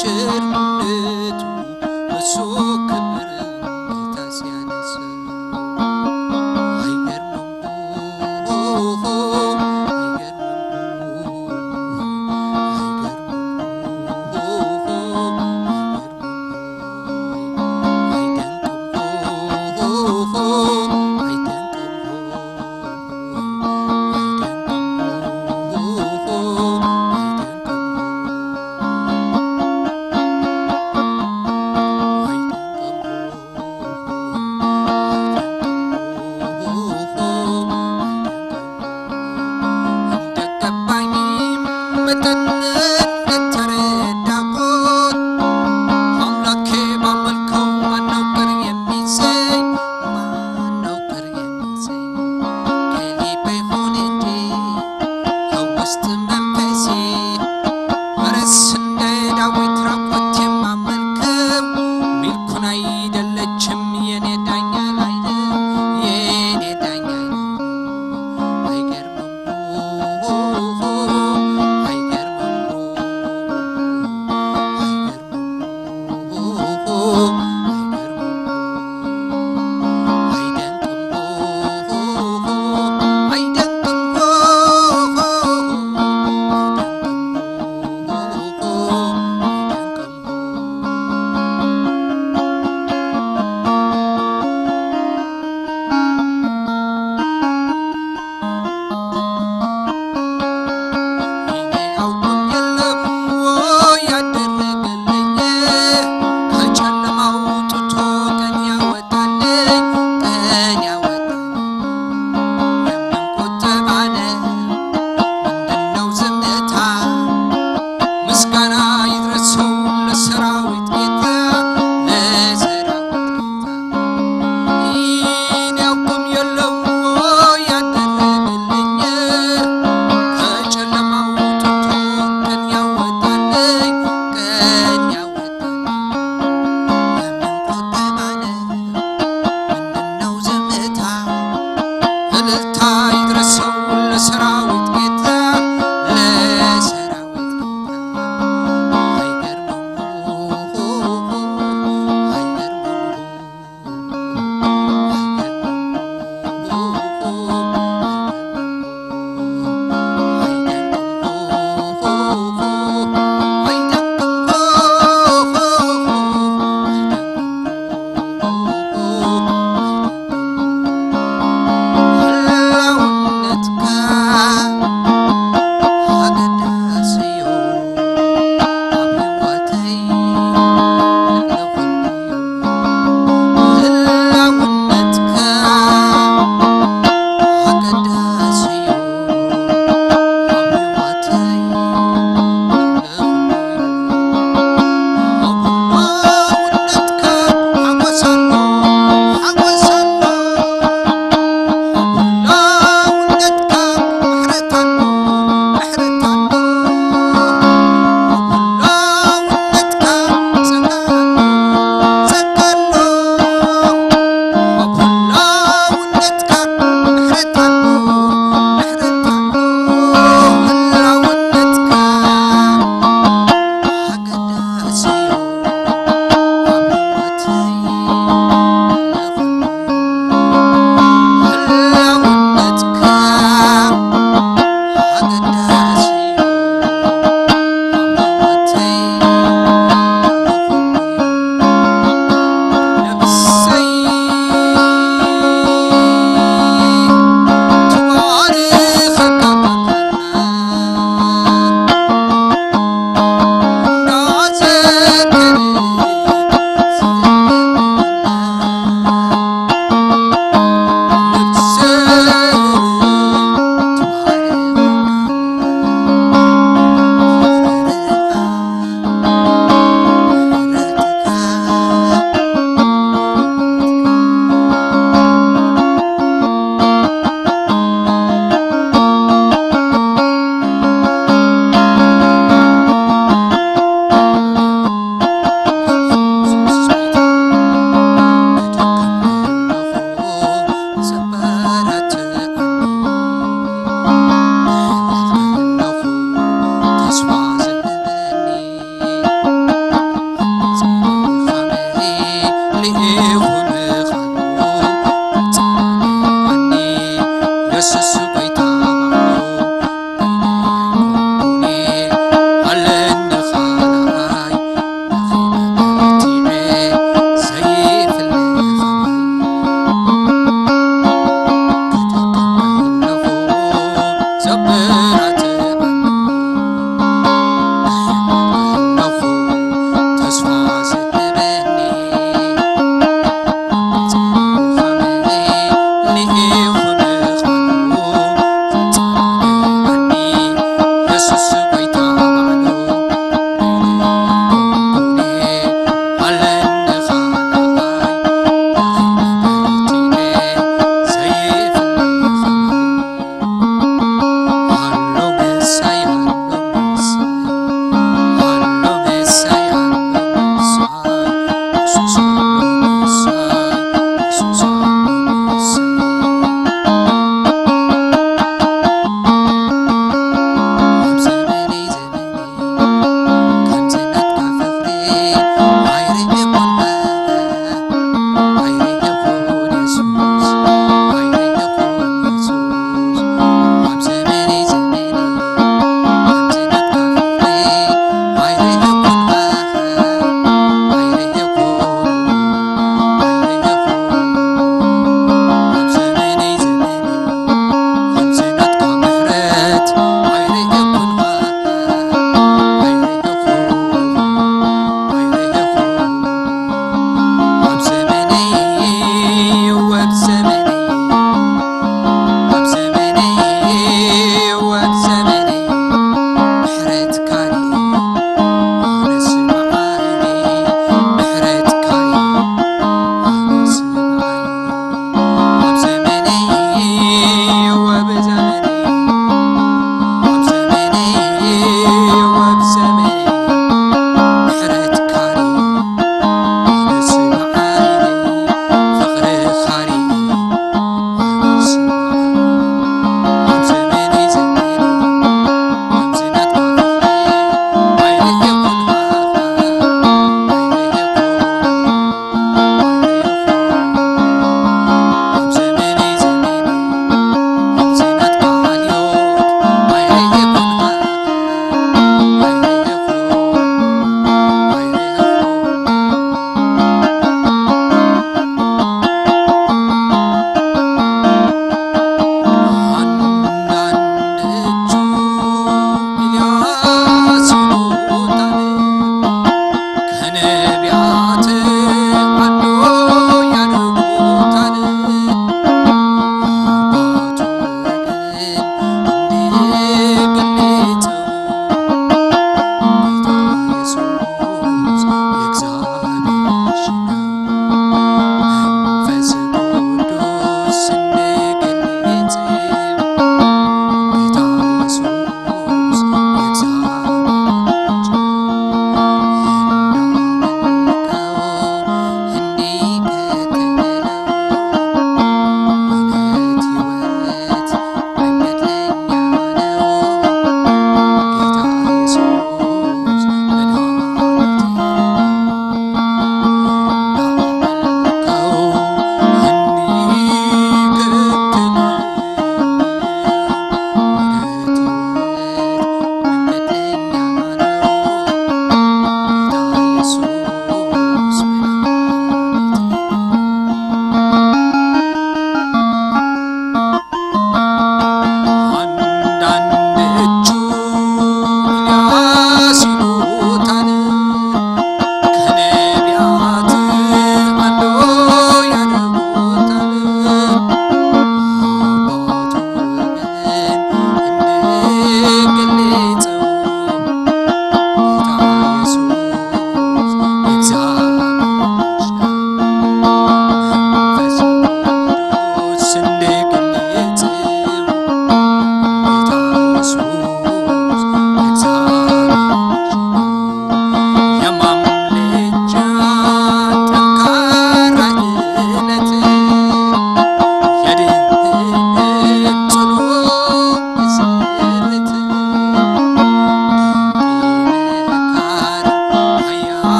ቸርነቱ እሱ ክብር ጌታ ሲያነስ አይገርምም፣ አይገርምም፣ አይገርምም፣ አይገርምም፣ አይደንቅም፣ አይደንቅም።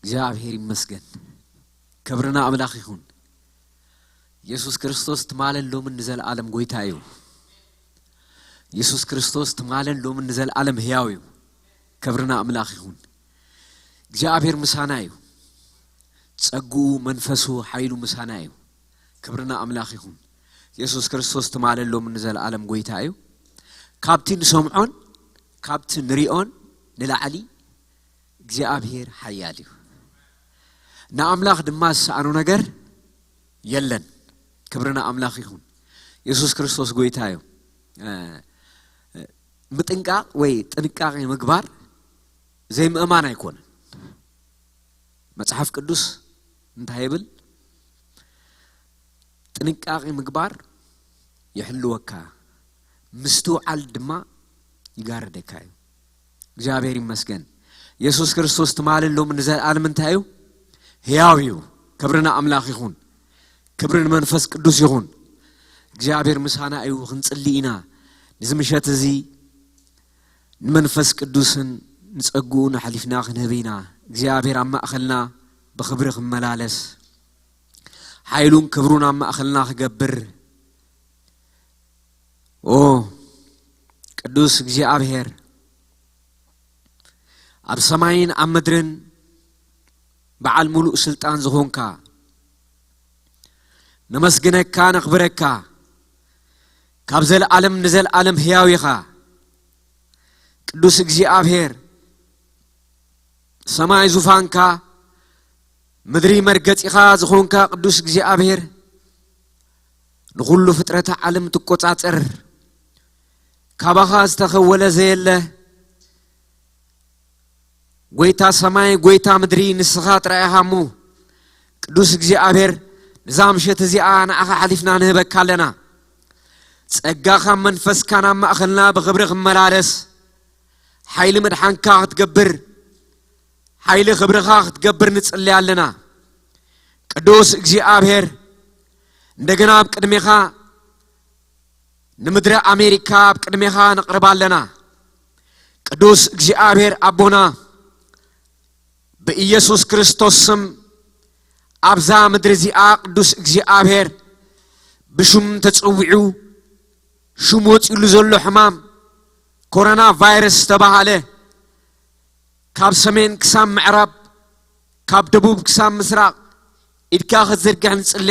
እግዚኣብሔር ይመስገን። ክብርና ኣምላኽ ይኹን። የሱስ ክርስቶስ ትማልን ሎምን ንዘለኣለም ጎይታ እዩ። የሱስ ክርስቶስ ትማልን ሎምን ንዘለኣለም ህያው እዩ። ክብርና ኣምላኽ ይኹን። እግዚኣብሔር ምሳና እዩ። ጸግኡ፣ መንፈሱ፣ ሓይሉ ምሳና እዩ። ክብርና ኣምላኽ ይኹን። የሱስ ክርስቶስ ትማልን ሎምን ንዘለኣለም ጎይታ እዩ። ካብቲ ንሰምዖን ካብቲ ንሪኦን ንላዕሊ እግዚኣብሔር ሓያል እዩ። ንኣምላኽ ድማ ዝሰኣኖ ነገር የለን። ክብርና ኣምላኽ ይኹን። የሱስ ክርስቶስ ጎይታ እዩ። እ፣ እ፣ ምጥንቃቕ ወይ ጥንቃቄ ምግባር ዘይምእማን ኣይኮነን። መጽሓፍ ቅዱስ እንታይ ይብል? ጥንቃቄ ምግባር ይሕልወካ፣ ምስትውዓል ድማ ይጋርደካ እዩ። እግዚኣብሔር ይመስገን። የሱስ ክርስቶስ ትማልን ሎምን ንዘለኣለም እንታይ እዩ? ህያው እዩ። ክብሪ ንኣምላኽ ይኹን። ክብሪ ንመንፈስ ቅዱስ ይኹን። እግዚኣብሔር ምሳና እዩ። ክንጽሊ ኢና። ነዚ ምሸት እዚ ንመንፈስ ቅዱስን ንጸግኡን ኣሕሊፍና ክንህብ ኢና። እግዚኣብሔር ኣብ ማእከልና ብኽብሪ ክመላለስ፣ ሓይሉን ክብሩን ኣብ ማእከልና ክገብር። ኦ ቅዱስ እግዚኣብሔር፣ ኣብ ሰማይን ኣብ ምድርን በዓል ሙሉእ ስልጣን ዝኾንካ፣ ነመስግነካ፣ ነኽብረካ። ካብ ዘለኣለም ንዘለኣለም ህያው ኢኻ። ቅዱስ እግዚኣብሔር፣ ሰማይ ዙፋንካ፣ ምድሪ መርገጺኻ ዝኾንካ ቅዱስ እግዚኣብሔር፣ ንኹሉ ፍጥረተ ዓለም ትቆጻጸር፣ ካባኻ ዝተኸወለ ዘየለ፣ ጎይታ ሰማይ፣ ጎይታ ምድሪ፣ ንስኻ ጥራይ ኢኻ እሞ፣ ቅዱስ እግዚኣብሔር፣ ነዛ ምሸት እዚኣ ንዓኻ ሓሊፍና ንህበካ ኣለና። ጸጋኻን መንፈስካን ኣብ ማእከልና ብኽብሪ ክመላለስ፣ ሓይሊ ምድሓንካ ክትገብር፣ ሓይሊ ክብርኻ ክትገብር ንጽሊ ኣለና። ቅዱስ እግዚኣብሔር፣ እንደገና ኣብ ቅድሜኻ፣ ንምድሪ ኣሜሪካ ኣብ ቅድሜኻ ነቕርባ ኣለና። ቅዱስ እግዚኣብሔር ኣቦና፣ ብኢየሱስ ክርስቶስ ስም፣ ኣብዛ ምድሪ እዚኣ ቅዱስ እግዚኣብሔር፣ ብሽም ተጸዊዑ፣ ሽም ወጺሉ ዘሎ ሕማም ኮሮና ቫይረስ ዝተባህለ፣ ካብ ሰሜን ክሳብ ምዕራብ፣ ካብ ደቡብ ክሳብ ምስራቕ፣ ኢድካ ክትዝርግሕ ንጽሊ